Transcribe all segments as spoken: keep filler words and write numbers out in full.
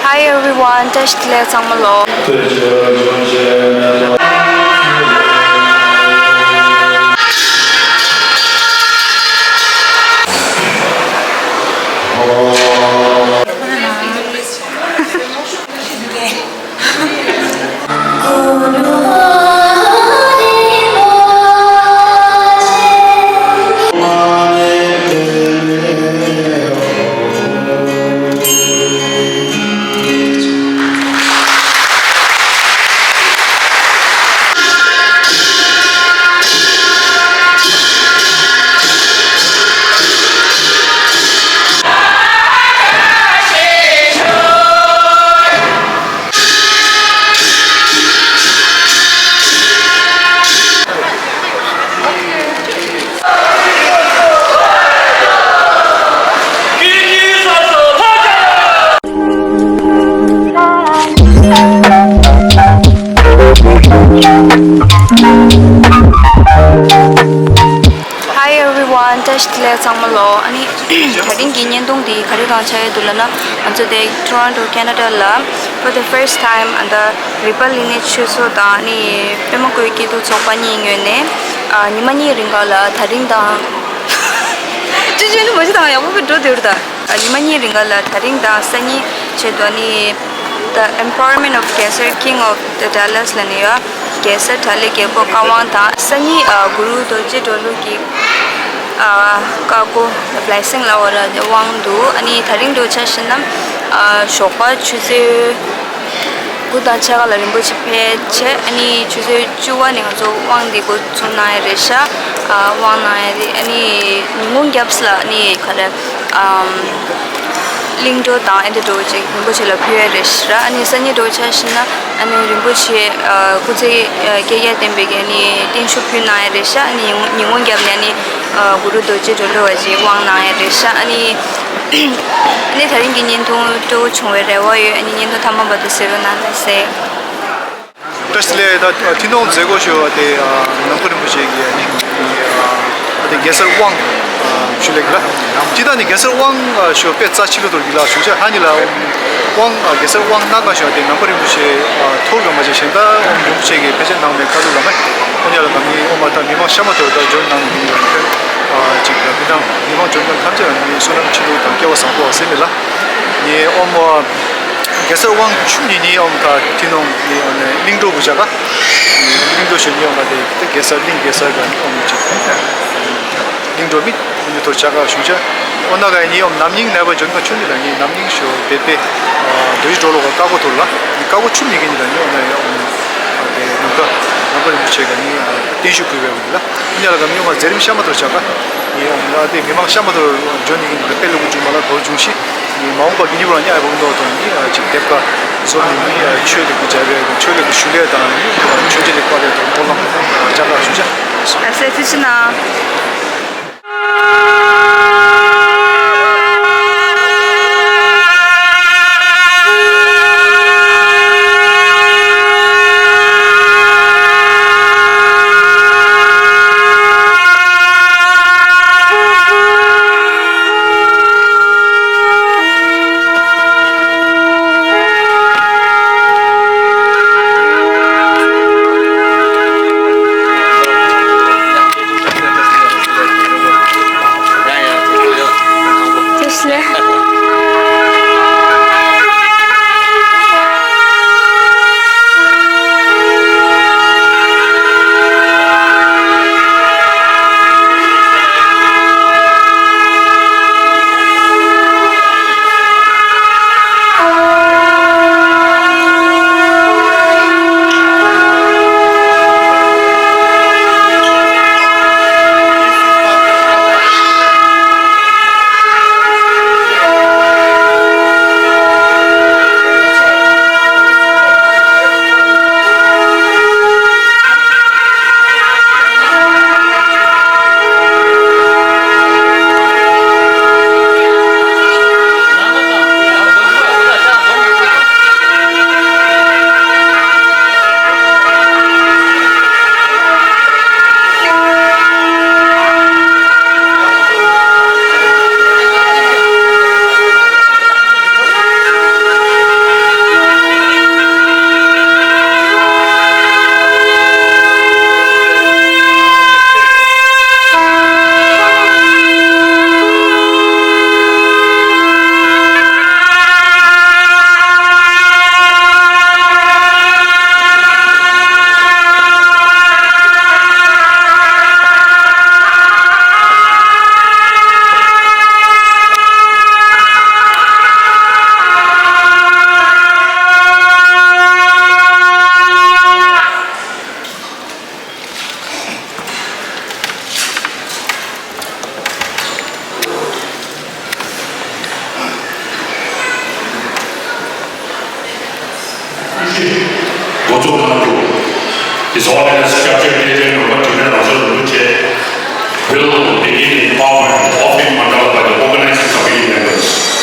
Hi everyone, བཀྲ་ཤིས་བདེ་ལེགས་ཚང་མ་ལོ། Hi everyone, བཀྲ་ཤིས་བདེ་ལེགས་ཚང་མ་ལོ། ཨ་ནི་དེ་རིང་གི་བརྙན་ཐུང་འདི་ག་རེ་གང་ཆགས་ཡོད་འདུག་ལབ་ན། ང་ཚོ་དེ་Toronto Canada ལ་for the first time ཨ་ད་རི་པབ་ལིག་ནི་ཆོས་ཚོགས་དང་ཨ་ནི་པད་མ་བཀོད་སྐྱིད་སྡུག་ཚོགས་པ་གཉིས་ངོས་ནས་ཨ་ཉི་མ་གཉིས་རིང་ག་ལ་དེ་རིང་དང་ཅི་ཅི་ནི་མ་ཅི་དང་ཡག་པོ་བི་འགྲོ་དེ་རུ་ད། ཉི་མ་གཉིས་རིང་ག་ལ་དེ་རིང་དང་སང་ཉིན་ཆེད་དུ་ནི་The Empowerment of Gesar, King of the Talas ལ་ནི་ཡོད། གེ་སར་དགྲ་ལྷའི་རྒྱལ་པོ་བཀའ་དབང་དང་། སང་ཉིན་ཨ་གུ་རུ་རྡོ་རྗེ་གྲོ་ལོད་ཀྱི་ཨ་བཀའ་བསྒོ་blessing ལབ་པ་ར་དབང་འདུག་ཨ་ནི་དེ་རིང་འདྲ་ཆ་བཞག་ན་ཨ་ཞོགས་པ་ཆུ་ཚོད་དགུ་དང་ཕྱེད་ཀ་ལ་རིན་པོ་ཆེ་ཕེབས་བྱས། ཨ་ནི་ཆུ་ཚོད་བཅུ་པ་ནས་ང་ཚོ་དབང་འདི་འགོ་བཙུགས་གནང་ཡ་རེད་ཤག་ཨ་དབང་གནང་ཡ་རེད། ཨ་ནི་ཉིན་གུང་རྒྱབ་ལ་ཨ་ནི་ག་རེ་ཨམ་གླིང་བྲོ་དང་ཨེ་འདྲ་འདྲ་བོ་ཅིག་རིན་པོ་ཆེ་ལ་ཕུལ་ཡ་རེད་ཤག་ཨ་ནི་སང་ཉིན་འདྲ་ཆ་བཞག་ན་ཨ་ནི་རིན་པོ་ཆེ་ཨ་སྐུ་ཚེ་ཨ་བསྐལ་བརྒྱར་བརྟན་པའི་གི་ཨ་ནི་བརྟན་བཞུགས་ཕུལ་གནང་ཡ་རེད་ཤག་ཨ་ནི་ཉིན་གུང་རྒྱབ་ནས་ཨ་ནི་ཨ་གུ་རུ་རྡོ་རྗེ་གྲོ་ལོད་པ་ཅིག་དབང་གནང་ཡ་རེད་ཤག་ཨ་ནི་ཨ་ནི་དེ་རིང་གི་བརྙན་ཐུང་སྤྲོ་བོ་བྱུང་བའི་རེ་བ་ཡོད། ཨ་ནི་བརྙན་ཐུང་མཐའ་མ་བར་དུ་གཟིགས་རོགས་གནང་། ལགས་སེ། བཀྲ་ཤིས་བདེ་ལེགས། ད་ཐུན་མོང་མཛད་སྒོ་ཞུ་བ་དེ་ནམ་མཁའ་རིན་པོ་ཆེ་གི་ཨ་དེ་གེ་སར་དབང་ཞུ་ལེགས་ལ། ཅི་ད་ནི་གེ་སར་དབང་ཞུ་དཔེ་རྩ་ཆི་ལོ་དོར་གི་ལ་ཞུ་ཆ་ཧ་ནི་ལ་དབང་གེ་སར་དབང་སྣ་ཁ་ཞུ་བ་དེ་ནམ་མཁའ་རིན་པོ་ཆེ་ཐོག་གི་མ་བྱས་གཞན་དག་དབང་རིན་པོ་ཆེ་གི་ཕལ་ཆེར་ནང་ནས་ཁ་ཐུག་ལ་མེད། ཁོ་ཉ་ལ་ག་མི་ཨོ་མ་ད་མི་མང་ཤ་མ་ཐོར་ད་འབྱོར་ནང་ནས་ཡིན་ཡོད་ཕན་ཅིག་ལ་མི་དང་མི་མང་འབྱོར་ནང་ཐམས་ཅད་ལ་ནི་བསོད་ནམས་ཆེ་ལུགས་དང་སྐལ་བ་བཟང་པོ་བ་ཟེར་ནི་ལ་ནི་ཨོ་མ། གེ་སར་དབང་ཆུ་ནི་ནི་ཨོམ་ཁ་ཐི་ནོང་ནི་ཨོ་ནི་གླིང་བྲོ་བུ་ཆ་ག་གླིང་བྲོ་ཞོ་ནི་ཨོམ་ཁ་དེ་གེ་སར་གླིང་གེ་སར་ག་ཨོམ་ཆི་གླིང་བྲོ་མི་ནི་ཐོར་ཆ་ག་ཞུ་ཆ། ཨོ་ན་ག་ནི་ཨོམ་ནམ་ཉིང་ནའི་བ་འཇོན་ཁ་ཆུ་ནི་ལ་ནི་ནམ་ཉིང་ཞོ་བེ་པེ་དུ་ཡི་འགྲོ་ལོ་ག་ཀ་གོ་ཐོར་ལ་ནི་ཀ་གོ་ཆུ་ནི་གི་ནི་ལ་ནི་ཨོ་ན་ཡ་ཨོམ་དེ་ནམ་ཀ་ནམ་ཀ་རིན་པོ་ཆེ་ག་ནི་བརྟན་བཞུགས་ཕུལ་བའི་ལ་ཨོ་ན་ལ་ག་མི་ཨོམ་ཁ་ཛེ་རིམ་ཤ་མ་ཐོར་ཆ་ག་ནི་ཨོམ་ལ་དེ་མི་མང་ཤ་མ་ཐོར་འཇོན་ནི་གི་ནི་ལ་པེ་ལུ་གུ་ཇུ་མ་ལ་ཐོར་ཇུ་ཤི། ནི་མ་འོངས་པ་གི་ནི་བ་ལ་ཉ་ཨེ་བོ་མི་འདོག་དང་ནི་ཅིག་དེབ་ཀ་སོ་ནི་ནི་ཆོས་ལུགས་ཀྱི་འཇའ་བའི་ཆོས་ལུགས་ཀྱི་ཞུ་ལས་དང་ནི་ཆོས་རྗེ་ལེགས་པ་ལས་དང་སྨོན་ལམ་ལྕགས་ཀ་ཞུ་བྱ། ལགས་སེ་ཐུགས་རྗེ་གནང་། འགོ་འཛུགས་གནང་རྒྱུ། His Holiness Scripture Teacher Number དྲི་མེད་རང་གསོལ་རིན་པོ་ཆེ will begin empowerment of the mandala by the organizing committee members.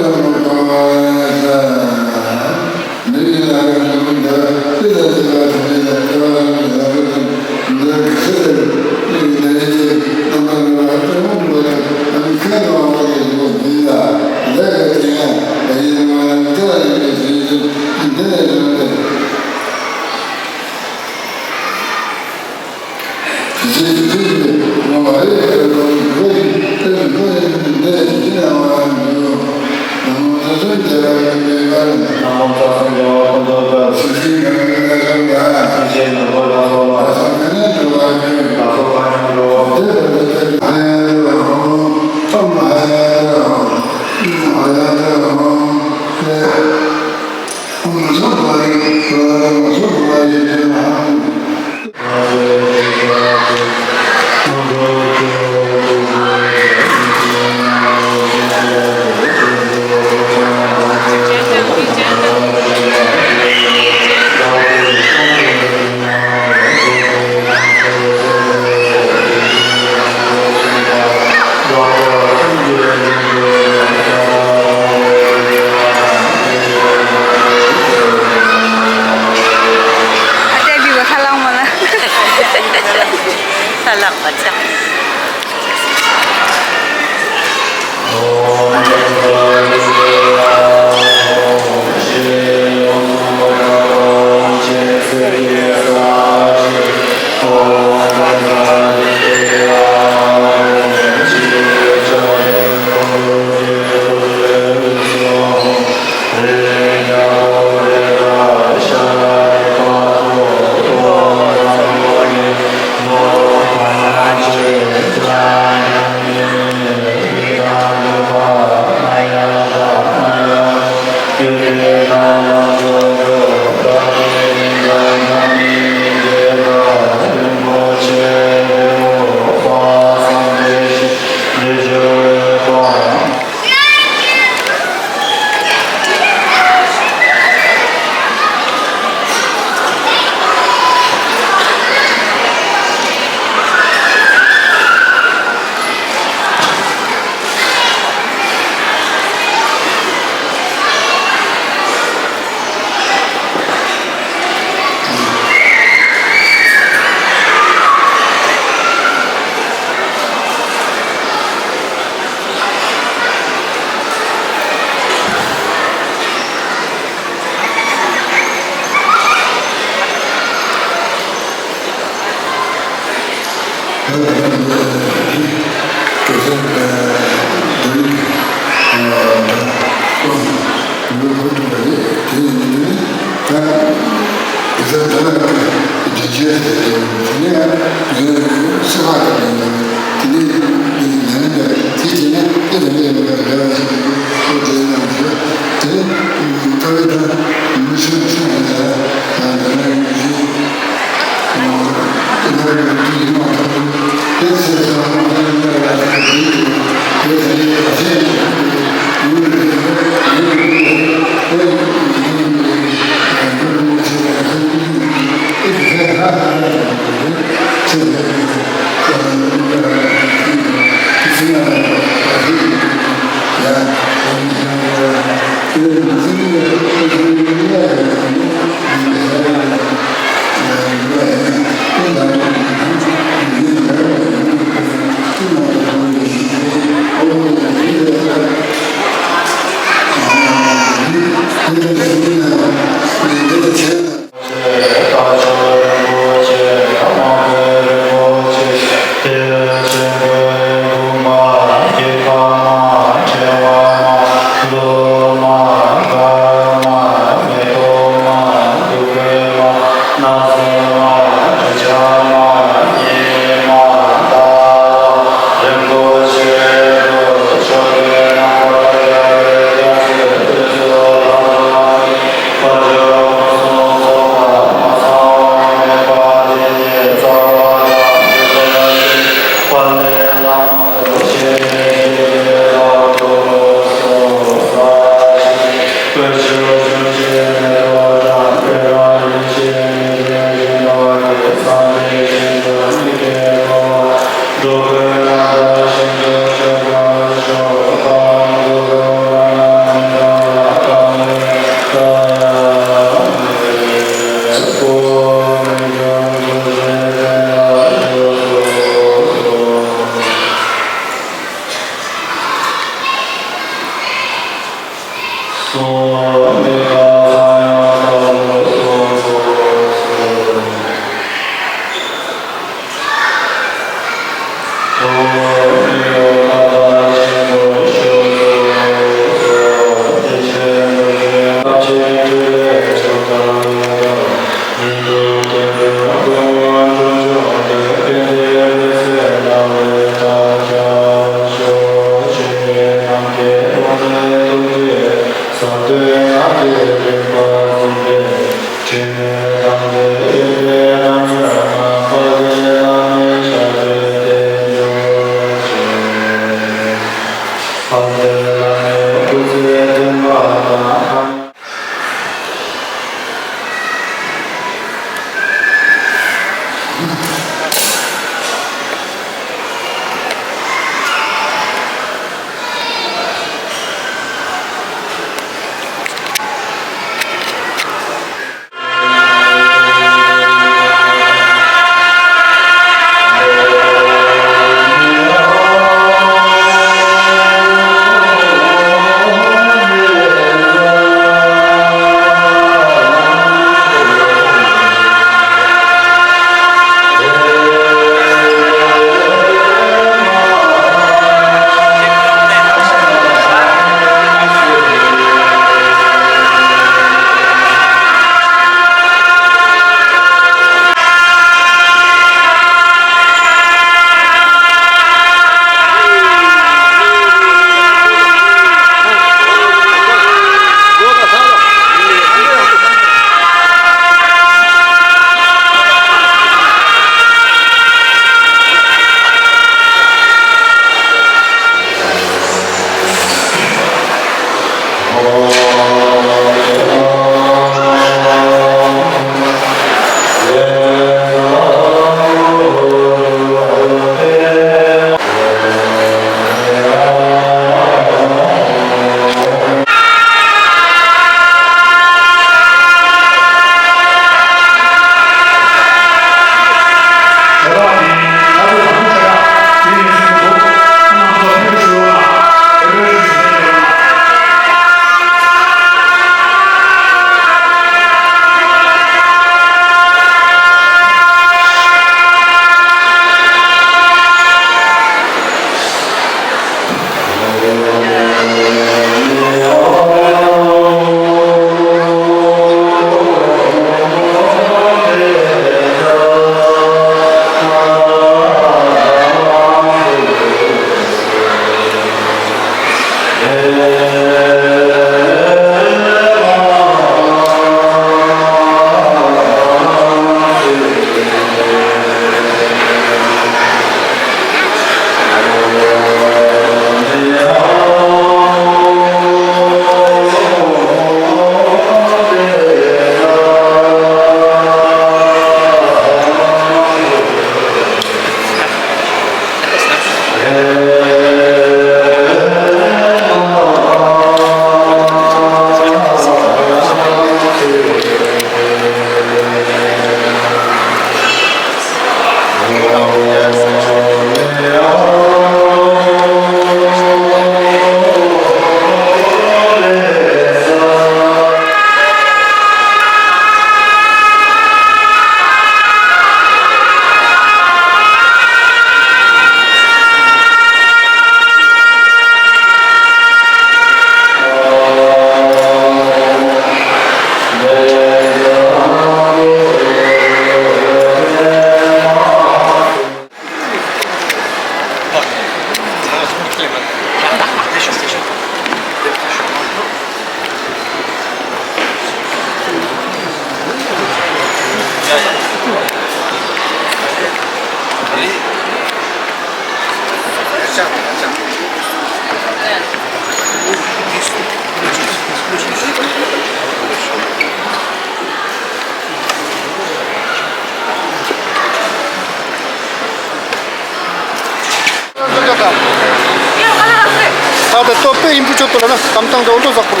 ལྟོ་དཔེ་ཨིན་བུ་ཆོད་པོ་ལ་ན་སྐམ་ཐང་དུ་འོ་ལོ་ཟག་པོ་ལ།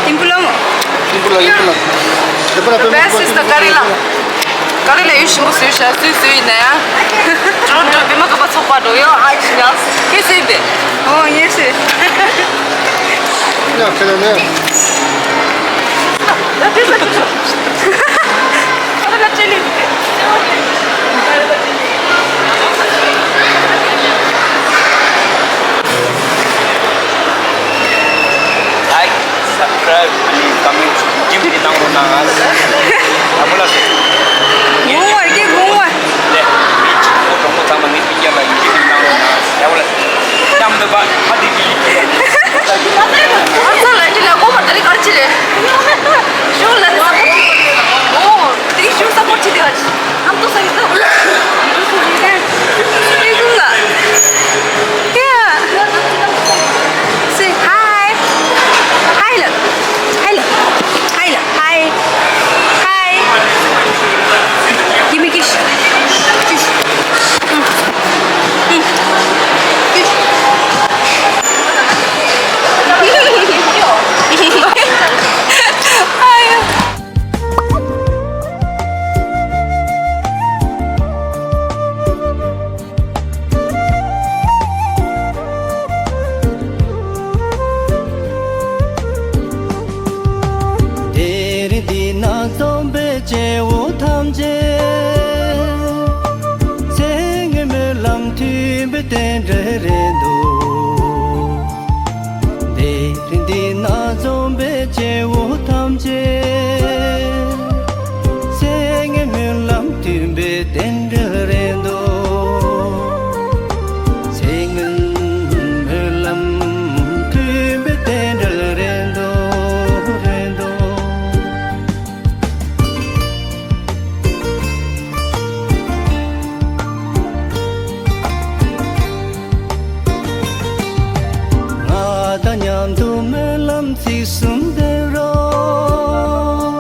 ཨིན་བུ་ལ་མོ། ཨིན་བུ་ལ་ཨིན་བུ་ལ། དེ་པ་ན་དཔེ་མོ་བེ་སི་སི་ད་ཀ་རི་ལ། ཀ་རི་ལ་ཡུ་ཤིན་པོ་སུ་ཤ་སུ་སུ་ཡིན་ན་ཡང་། འགྲོ་འགྲོ་བི་མ་ཀ་པ་ཚོགས་པ་འགྲོ་ཡོ་ཨ་ཤི་ཡ་སི་ཁེ་སུ་ཡིན་པས། ཨོ་ཡེ་སི། ཡ་ཁེ་ལ་ནས། ད་དེ་ལ་ཅི་ལི། Like, subscribe, and comment. ཇིམ་གྱི་ནང་རུ་ནང་ང་ལ་ད་མོ་ལ་ཟེར། ངོ་བོ་ཀྱི་ངོ་བོ། ལེ། ཁོ་གྲོགས་པོ་ཚང་མ་ངའི་སྤུན་ཀྱག་ལ་ཇིམ་གྱི་ནང་རུ་ནང་ང་ལ་ཡ་བོ་ལ་ཟེར། ཉམས་འདོད་པ་ཧ་དི་དི་ཡི་གེ། ཨ་ཚ་ལ་ཅི་ལ་གོ་མ་ད་རི་གར་ཅི་རེད། ཞོ་ལ་རི་ས་པོ་ཅི་རེད། ཨོ། དེ་ཞུ་ས་པོར་ཆེ་དེ་ཨ་ཅི། ཨམ་ཏོ་ས་ཡི་ཏོ། ཨེ་ཀུན་ལ། ཡ། Say hi. Hi ལ། Hi ལ། Hi ལ། Hi. Hi. Give me kiss. Kiss. ཨུ། ཨུ། Kiss. ཨ་ཡ། དེ་རིང་འདི་ན་འཛོམས་པའི་སྐྱེ་བོ་ཐམས་ཅད། ཚེ་སྔོན་སྨོན་ལམ་མཐུན་པའི་རྟེན་འབྲེལ་རེད་འདུག་དེ་རིང་འདི་ན་འཛོམས་པའི་སྐྱེ་བོ་ཐམས་ཅད། ཚེ་སྔོན་སྨོན་ལམ་མཐུན་པའི་རྟེན་འབྲེལ་རེད་འདུག་ཚེ་སྔོན་སྨོན་ལམ་མཐུན་པའི་རྟེན་འབྲེལ་རེད་འདུག་རེད་འདུག་ང་དང་མཉམ་དུ་སྨོན་ལམ་ཚིག་གསུམ་འདེབས་རོགས།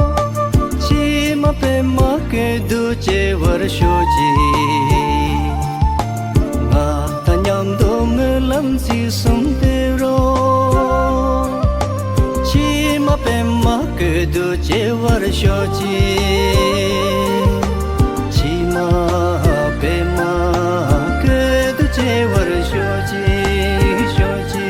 ཕྱི་མ་པད་མ་བཀོད་དུ་སྐྱེ་བར་ཤོག་ཅིག་ང་དང་མཉམ་དུ་སྨོན་ལམ་ཚིག་གསུམ་འདེབས་རོགས། ཕྱི་མ་པད་མ་བཀོད་དུ་སྐྱེ་བར་ཤོག་ཅིག་ཕྱི་མ་པད་མ་བཀོད་དུ་སྐྱེ་བར་ཤོག་ཅིག་ཤོག་ཅིག་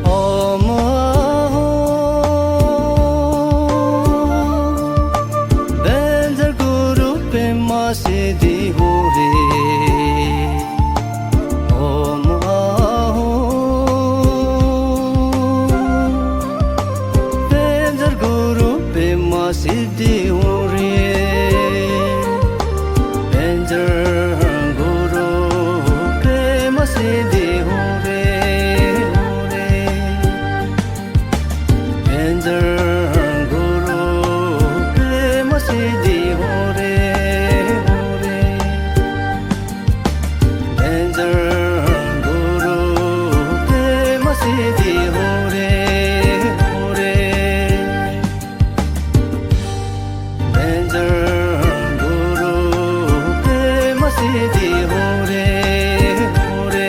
ཨོཾ་ཨཱཿཧཱུྃ་བཛྲ་གུ་རུ་པདྨ་སིདྡྷི་ཧཱུྃ་རེ། ཨོཾ་ཨཱཿཧཱུྃ་བཛྲ་གུ་རུ་པདྨ་སིདྡྷི་ཧཱུྃ་རེ། བཛྲ་གུ་རུ་པདྨ་སིདྡྷི་ཧཱུྃ་རེ་ཧཱུྃ་རེ། བཛྲ་གུ་རུ་པདྨ་སིདྡྷི་ཧཱུྃ་རེ་ཧཱུྃ་རེ། བཛྲ་གུ་རུ་པདྨ་སིདྡྷི་ཧཱུྃ་རེ་ཧཱུྃ་རེ། བཛྲ་གུ་རུ་པདྨ་སིདྡྷི་ཧཱུྃ་རེ་ཧཱུྃ་རེ།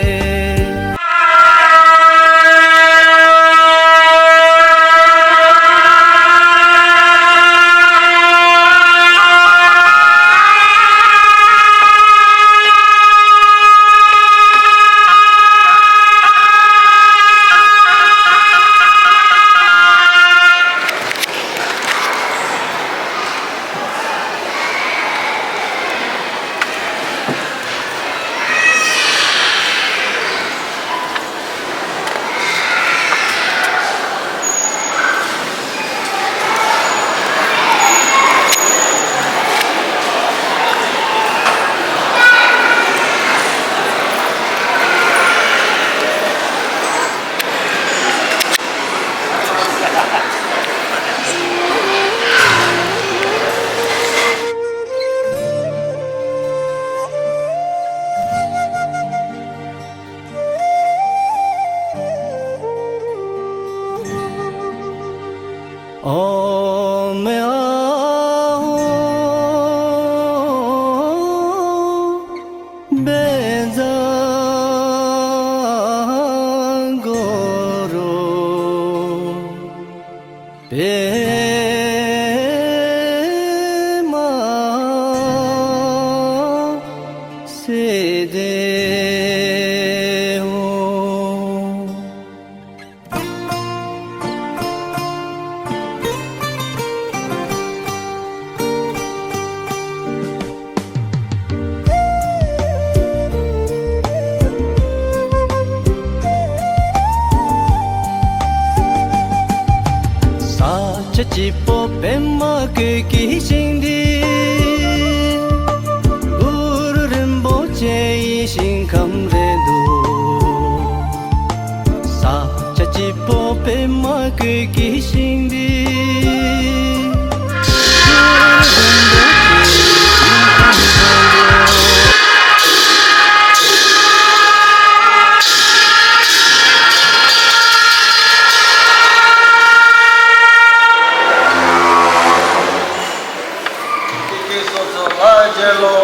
དེའོ། ས་ཆ་སྐྱིད་པོ་པདྨ་བཀོད་ཀྱི་ཞིང་འདི། གུ་རུ་རིན་པོ་ཆེ་ཡི་ཞིང་ཁམས་རེད་འདུག། ས་ཆ་སྐྱིད་པོ་པདྨ་བཀོད་ཀྱི་ཞིང་འདི། གུ་རུ་རིན་པོ་ཆེ་ཡི་ཞིང་ཁམས་རེད་འདུག། ཀྱི་སོ་སོ་ལ་མཇལ་ལོ།